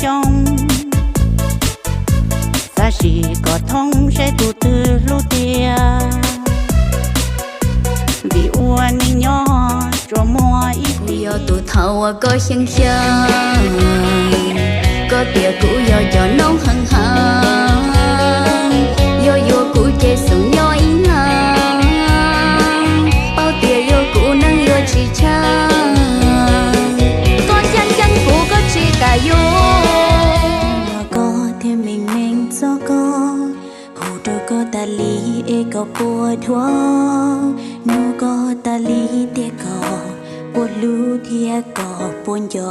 xyoo, xav sim kom thoob seb tus twg hlub tiag, vim ua neej nyob tsuas muaj ib tug. Yog tus thaum uas koj xyeeb xyeeb, koj tias kuv yog cov noob heev heev, yog yuav kuv ces xeem nyob ib leeg, paub tias yog kuv neej yuav tsis tsheej, koj xyeeb xyeeb kuv koj tsis kam yuav. Los koj thiaj meej meej txog koj, hu rau koj tas li es koj puas dhuav, nug koj tas li tias koj puas hlub thiab koj puas nco.